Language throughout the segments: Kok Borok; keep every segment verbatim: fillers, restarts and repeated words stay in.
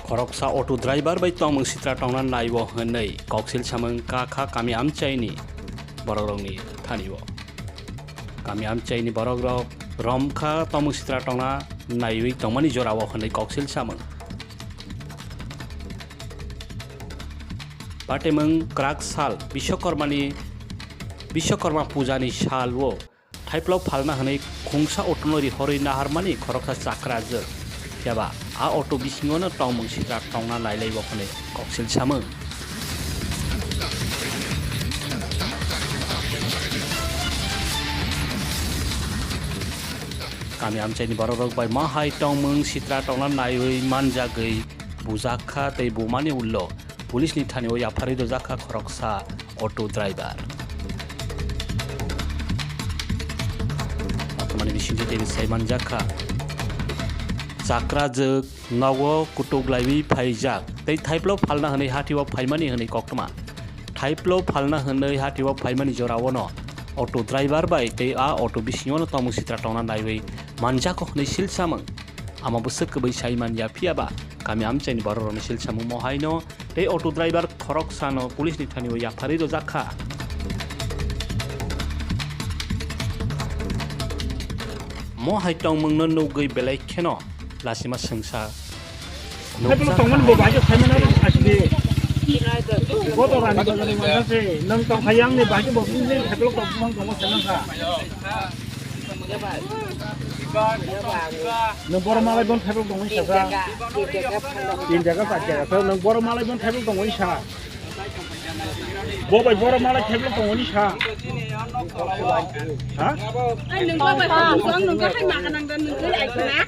Khoroksa auto driver bai tongmung sitra tongna naiwo hwnwi koksil samung kakha kami amchaini borokrokni thanio. Kami amchaini borokrok romkha tongmung sitra tongna naiwi tongmani jorao hwnwi koksil samung. Patemung kwrak sal Biswakormani, Biswakorma pujani salo Thaiplok phalna hwnwi khungsa auto no rihorwi naharmani khoroksa chakra jwk. Phiya ba a auto bisingo no tongmung sitra tongna nailaibo hwnwi koksil samung. Kami amchaini borokrok bai ma hai tongmung sitra tongna naiwi manjagwi bujakha tei bumani ulo Police ni thani o yapharwi dojakha khoroksa auto driver. Athumani bisingtwi tei sai manjakha. Chakra jwk nogo kutuk laiwi phaijak tei Thaiplok phalna hwnwi hatio phaimani hwnwi koktwma. Thaiplok phalna hwnwi hatio phaimani jorao no auto driver bai tei a auto bisingo no tongmung sitra tongna naiwi manjak hwnwi silsamung. Ama bwswk kwbwi sai man ya, phiya ba kami amchaini borok rokni silsamung mo haino tei auto driver khoroksa no police ni thani o yapharwi rwjak kha. Mo hai tongmung no nugwi belai kheno lasima swngsa Thaiplok tongmani bo bahai khe phaimano asli. Bo to rani bazar ni manja se, nang tong khayang ni bahai khe bo bini Thaiplok tongmani tongma se nang kha. Nang boro malai bon Thaiplok tongmani sa sa. Tin jaga, char jaga. Nang boro malai bon Thaiplok tongmani sa. Bo bai boro malai Thaiplok tongmani sa. Ha? Ai, nang bo bai ha, nang bo hai ma kanang dan nang kai ai kana.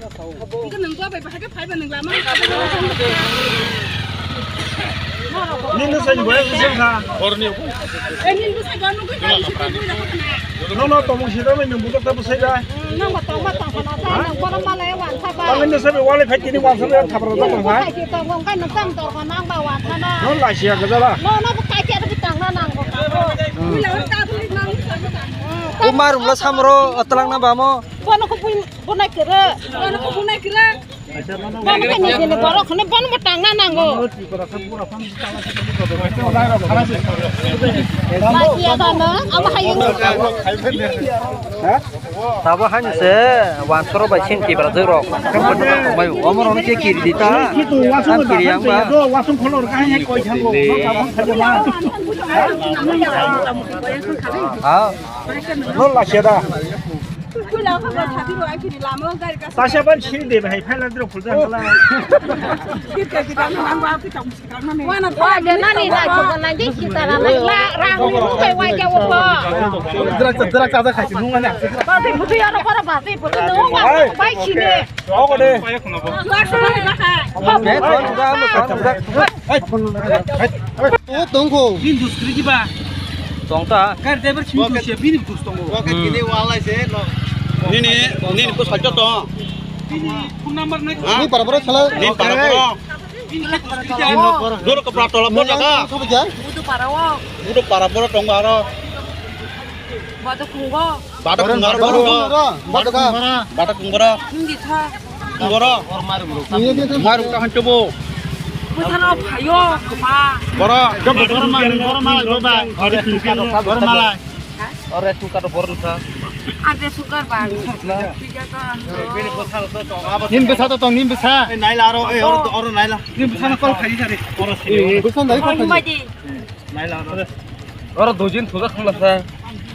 Nang bo bai bahai khe phai ba nang lama. Nini sai ni boya sung kha. Orni. Eh, nini sai ba nang kai. Nono tomung sida mai nang bujak ta bwsai da. Nang ba tong ba tong khana ta nang boro malai wan sa ba. Tang ni sai wale phai tini wan sa ba thapra da tong hai. Phai tong kai nang tang tor khana ba wan khana. Non la sia ga da. Nono bo kai khe ri tang na nang bo. Bo marum la samro atlang na ba mo. Bono ko bun bunai kere. Bono ko bunai kere. Bono ko ni dile borok khone bono bo tangna nango. Mati ya da na, abo hayo. Tabo haino se, wansoro bai sin tibra jero. Mai omor on ke kiri dita. An kiri yang ba. Wasung kholor ka hai koi thango. Ha. No la seda. Tasia ban sini de bahai phaila dro phulja hala. Wana to de nani na ko na ji sitara na la rang ni kai wa ja wo ko. Drak drak ta khai nung na. Ba te butu ya ro ko ba te butu no wa bai sini. Ogo de. Ba so ba ka. O tongko. Bin dus kri ba. Tongta. Kar driver sini dus ya bin dus tongo. Nini, nini ko sajjo to. Nini phone number nai. Ni para para sala. Ni para para. Doro ko pra tola mo jaga. Budu para wo. Budu para poro tongo aro. Bado kungo. Bado kungo aro. Bado kungo. Bado kungo. Bado kungo aro. Hindi tha. Boro. Marum ta hancho bo. Bwsano phaio koma. Boro. Boro ma, boro ma, boro ma. Boro ma. Ore sukar boro sa. Ade sukar ba. Nin bwsa to tong, nin bwsa. Naila aro, oro, oro naila. Nin bwsa na call khai jare. Oro sini. Bwsa dai call khai. Naila aro. Oro dojin thuda khangla sa.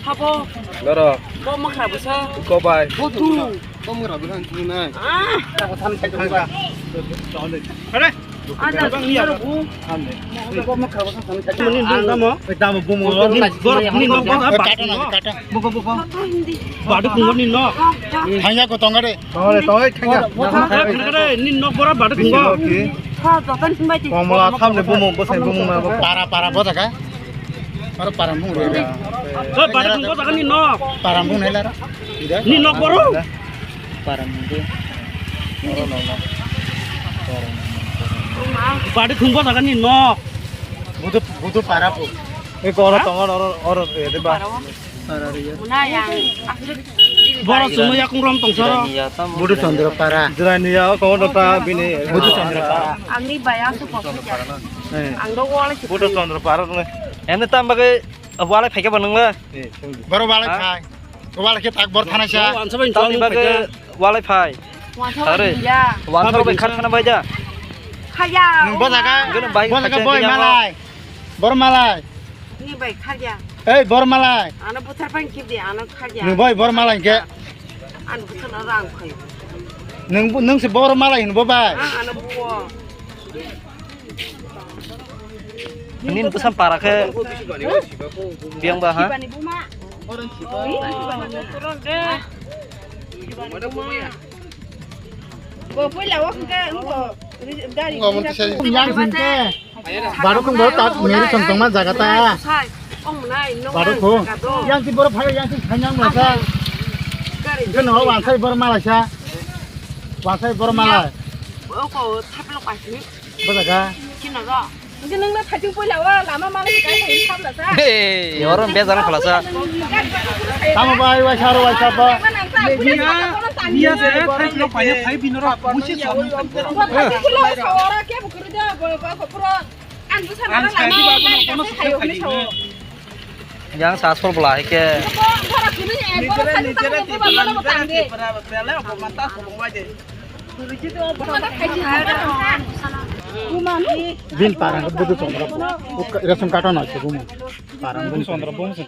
Habo. Oro. Bo makhra bwsa. Ko bai. Bo tu. Bo makhra bwsa tu nai. Ah. Ko than khai jare. Are. Ada ni aro bu. Bo makhra bwsa than khai. Ni damo. Damo bumo. Ni bor ni no bor ba. Buko buko. Badu khungo ni no. Thangya ko tongare. Tongare tongare thangya. Thangare ni no bor badu khungo. Ha dokan simbai ti. Komla thamle bumo bosai bumo ma. Para para bo jaga. Aro para mung re. Oi, para mung ko jaga ni nok. Para mung nai lara. Ni nok boro. Para mung de. Oro no no. Para mung. Badi khungbo jaga ni nok. Budu budu para po. E goro tongo oro oro de ba. Para o. Para re ya. Una yang asli di Boro chwngno yakung rom tong soro. Budu Chandra Para. Jirani ya, kau dota bini. Budu Chandra Para. Angni baya su kosu ja. Eh. Ang do wala ki. Budu Chandra Para ne. Ene tam bagai wala phai ka banang la. Boro wala phai. Wala ke tak bor thana sa. Tam bagai wala phai. Are. Wala bai khar thana bai ja. Khaya. Nung bo jaga. Bo jaga boy malai. Bor malai. Ni bai kharya. Ei, bor malai. Ano buthar pang kibdi, ano kharya. Nung bai bor malai ke. Ano buthar na rang khai. Nung bu-, nung se bor malai hin bo bai. Ah, ano buo. Ini ntu sam para ke. Biang ba ha? Bo pui lawo ke, ngo. Ngo mun tisa. Yang sin ke. Baru kung baru tak meri song tong ma jaga ta. Baru kung. Yang si boro phai, yang si phai yang ma sa. Ke no wansai boro malai sa. Wansai boro malai. Bo jaga. Hingke nangno thaichung puila o lama mala hikai hai sabla sa. Hey, oro bejal phalasa. Tamo bai, waisa ro, waisa ba. Niya, niya se, thai pilo paine, thai bino ro, musi sonu. Thai pilo sawara ke bukuri da, bo, bo, bo, pura. An busa na lama mala hikai hai honi sawo. Yang sasol bela hai ke. Bin parang ke budu chondro. Ration card na se bumu. Parang budu chondro bumu.